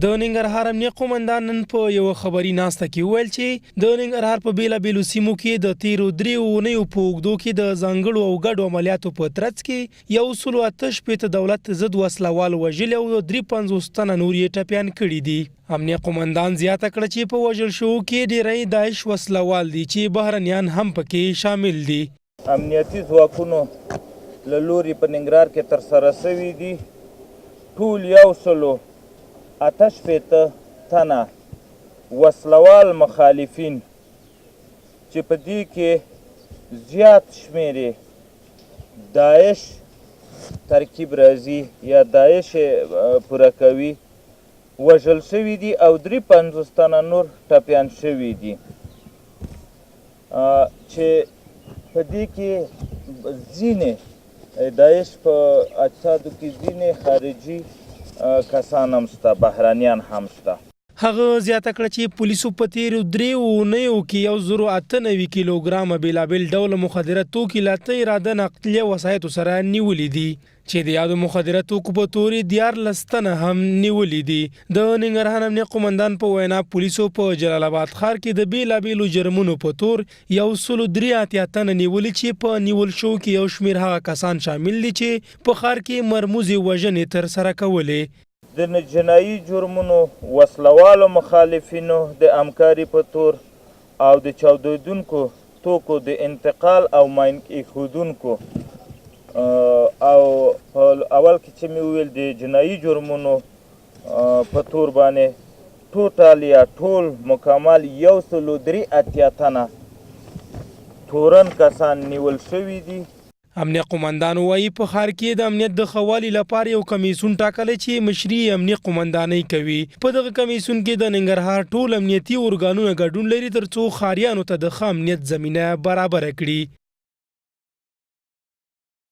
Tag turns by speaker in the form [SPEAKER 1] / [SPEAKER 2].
[SPEAKER 1] د ننګرهار امنیه قومندان نن په یوه خبري ناسته کې وویل چې د ننګرهار په بېلا بېلو سیمو کې د تېرو دریو اونیو په اوږدو کې د ځانګړو او ګډو عملیاتو په ترڅ کې یو سلو 68 دولت ضد وسله وال وژلي او 53 تنه نور یې ټپیان کړي دي. امنیه قومندان زیاته کړه چې په وژل شوو کې ډېری داعش وسله وال دي چې بهرنیان هم پکې شامل دي.
[SPEAKER 2] امنیتي ځواکونو له لوري په ننګرهار کې ترسره شوي دي. ټول 168 تنه وسلوال مخالفین چې په دې کې زیات شمېر یې داعش ترکیب راځي یا داعش پوره کوي، وژل شوي دي او 53 تنه نور ټپیان شوي دي چې په دې کې ځینې داعش په اجسادو کې ځینې خارجي کسان هم شته، بهرنیان هم شته.
[SPEAKER 1] هغه زیاته کړه چې پولیسو په تېرو دریو اونیو کې 1098 کیلو ګرامه بېلابېل ډوله مخدره توکي له اته عراده نقلیه وسایطو سره نیولي دي. چې د یادو مخدره توکو په تور یې 13 تنه هم نیولي دي. د ننګرهار امنیه قومندان په وینا، پولیسو په جلال اباد ښار کې د بېلابېلو جرمونو په تور 183 تنه نیولي چې په نیول شوو کې یو شمېر هغه کسان شامل دي چې په ښار کې مرموزې وژنې ترسره کولې.
[SPEAKER 2] د جنايي جرمونو، وسله والو مخالفینو د همکاري په تور او د چاودېدونکو توکو د انتقال او ماین ایښودونکو او په اول کې چې مې وویل د جنایي جرمونو په تور باندې ټوټال یا ټول مکمل 183 تنه تورن کسان نیول شوي دي.
[SPEAKER 1] امنیه قومندان وايي، په ښار کې د امنیت د ښه والي لپاره یو کمېسیون ټاکلی چې مشري یې امنیه قومندانۍ کوي. په دغه کمېسیون کې د ننګرهار ټول امنیتي ارګانونه ګډون لري ترڅو ښاریانو ته د ښه امنیت زمینه برابره کړي.